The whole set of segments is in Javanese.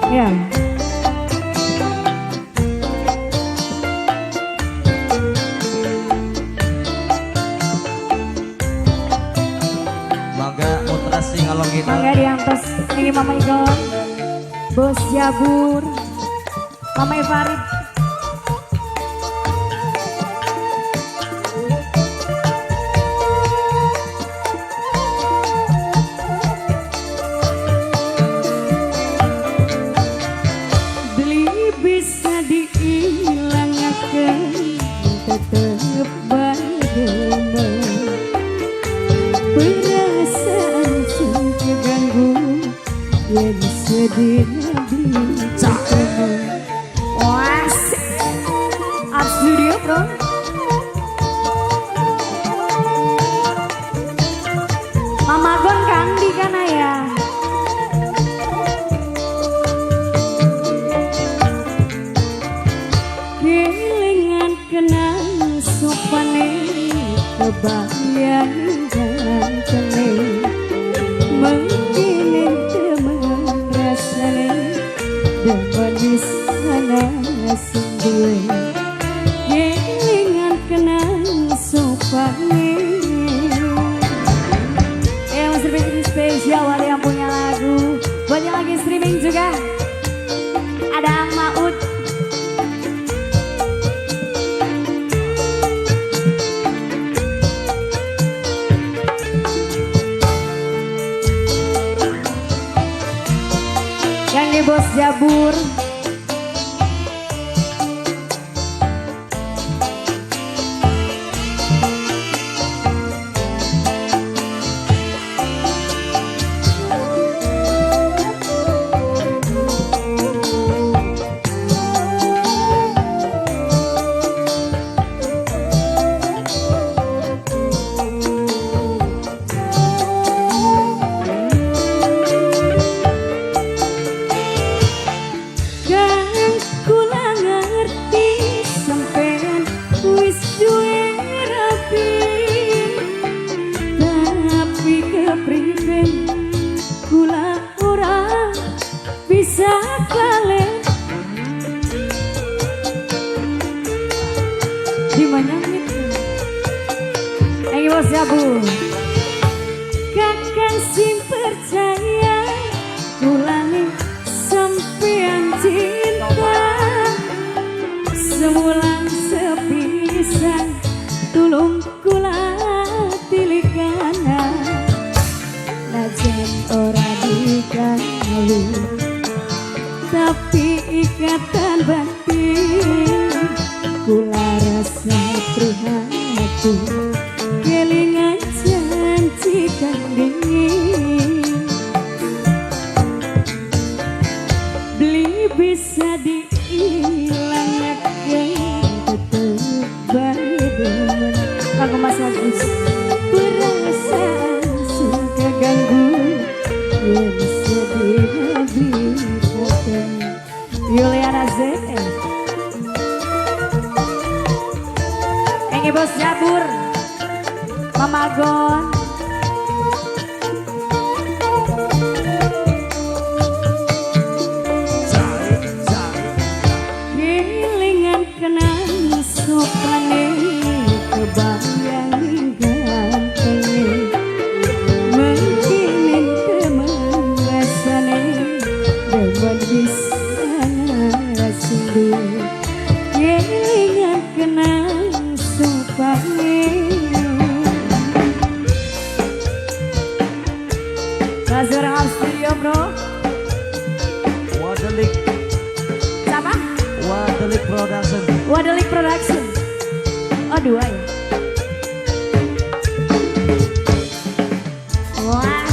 Ya. Mangga mutrasi ngalor gitu. Mangga diantos ini Mama Igon, Bos Jabur, Mama Farid. Beli bisa diilangaken tetep bae demen. Perasaan sing keganggu yen sedih beli ketemu. Wah, Up Studio bro. Mama Gon kan di kana ya. Kelingan kenang sopane kebayang gantene mungkin temen rasane dan manis ana sing duwe. Kelingan kenang sopane. Mas Rifki spesial buat yang punya lagu, buat yang lagi streaming juga. Ada Ang Maut. Yang di Bos Jabur. Kang kula ngerti sampean wis duwe rabi, tapi kepriben kula ora bisa klalen. Di mana Ayo Bos Jabu. Kakang sing percaya kulane sampean cinta sebulan sepisan tulung kula tilikana najan ora digawe tapi ikatan batin kula rasa prihatin kelingan janji kang dingin beli bisa diilangake tetep bae demen. Kanggo Mas Agus perasaan sing keganggu yen sedih beli ketemu. Yuliana ZF. Enge Bos Jabur, Mama Gon. Kelingan kenang sopane kebayang gantenge mungkin temen rasane demen bisa sing duwe. Kelingan kenang sopane. Kasur Up Studio bro. Wadelik, Siapa? Wadelik Production. Wadelik Production. Oh dua ya. Wah.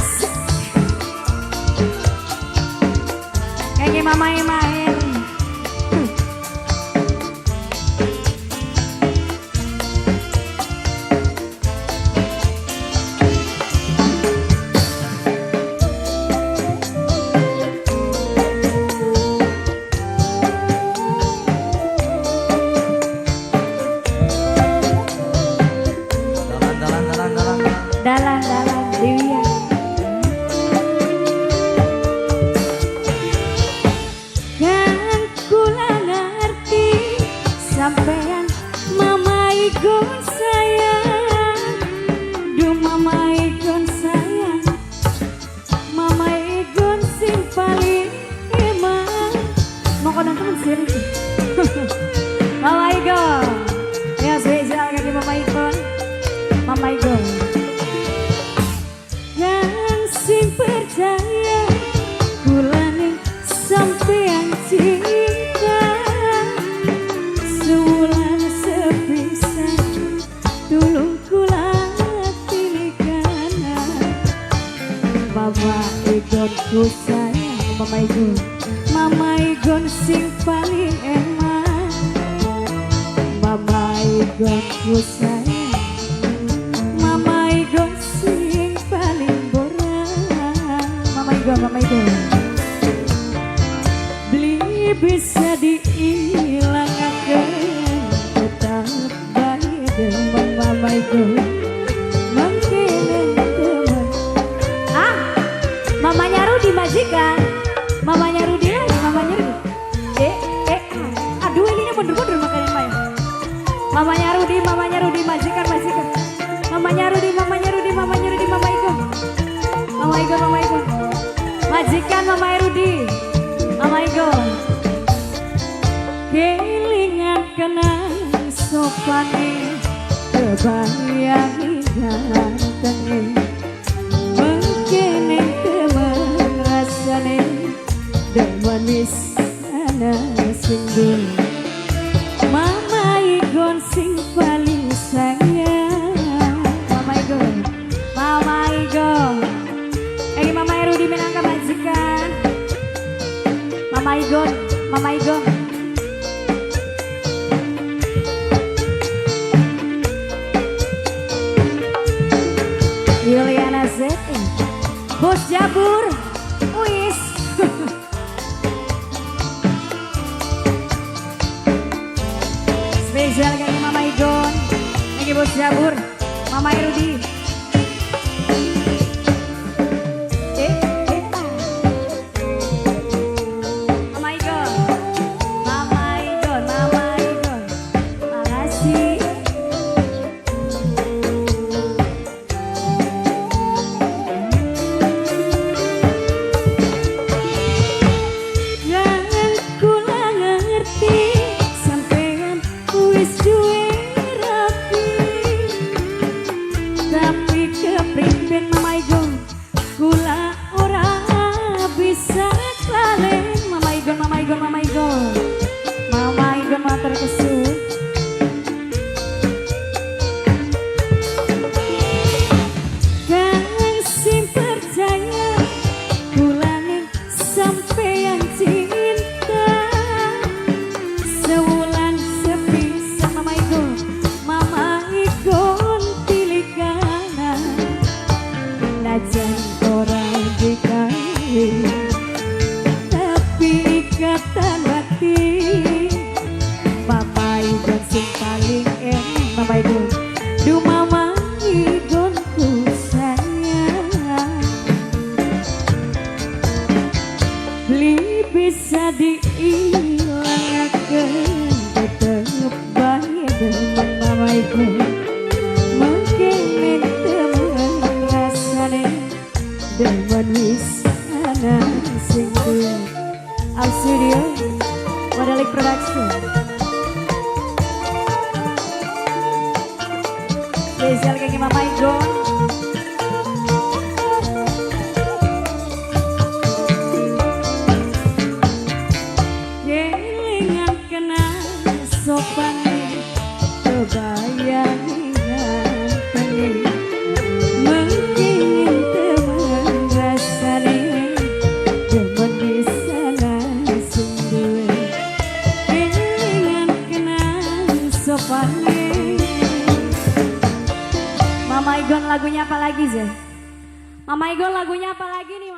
Kayaknya mama main. Dalan, dalan, dalan, dalan. Dalan, dalan, Dewi ya. sih. Mama Igon. Ya, spesial kaki Mama Igon. Mama Igon. Yang sing percaya kulane sampean cinta, sewulan sepisan tulung kula tilikana. Mama Igon ku sayang, Mama Igon, Mama Igon sing paling eman. Mama Igon ku sayang, Mama Igon sing paling borang. Mama Igon, Mama Igon. Beli bisa diilangaken, tetap bae demen Mama Igon. Mangkene temen. Ah, mamanya Rudi majikan. Mamanya Rudi lagi, mamanya Rudi. Eh, eh, ah. Aduh, ininya mundur-mundur makanya Maya. Mamanya Rudi, majikan, majikan. Mamanya Rudi, mamanya Rudi, mamanya Rudi, Mama Igon. Mama Igon, Mama Igon. Majikan Mama Rudi. Mama Igon. Kelingan kenang sopane, kebayang gantenge. Mengkene temen rasane, demen wis ana sing duwe. Mama Igon sing paling sayang. Mama Igon, Mama Igon. Eh, Mama Rudi minangka majikan. Mama Igon, Mama Igon. Yuliana Z, Bos Jabur, Uis. Spesial kaki Mama Igon, lagi Bos Jabur, Mama Rudi. Eh, eh, ah. Mama Igon, Mama Igon, Mama Igon. Makasih. Jangan kula ngerti sampean wis duwe rapi, tapi kepriben Mama Igon kula ora bisa klalen. Mama Igon, Mama Igon, Mama Igon, Mama Igon matur kesuwun. Kang sing percaya kulane sampean cinta, sewulan sepisan Mama Igon, Mama Igon tilikana. Najan ora digawe, tapi ikatan batin. Mama Igon sing paling enak, Mama Igon. Duh Mama Igon ku sayang. Beli bisa diilangaken, tetep bae demen Mama Igon. Mangkene temen rasane, demen wis ana sing duwe. Al Studio, Modelik Production. Spesial kaki Mama Igon. Kelingan kenang sopane, kebayang gantenge. Mungkin temen rasane, demen wis ana sing duwe. Kelingan kenang sopane. Mama Igon lagunya apa lagi sih? Mama Igon lagunya apa lagi nih?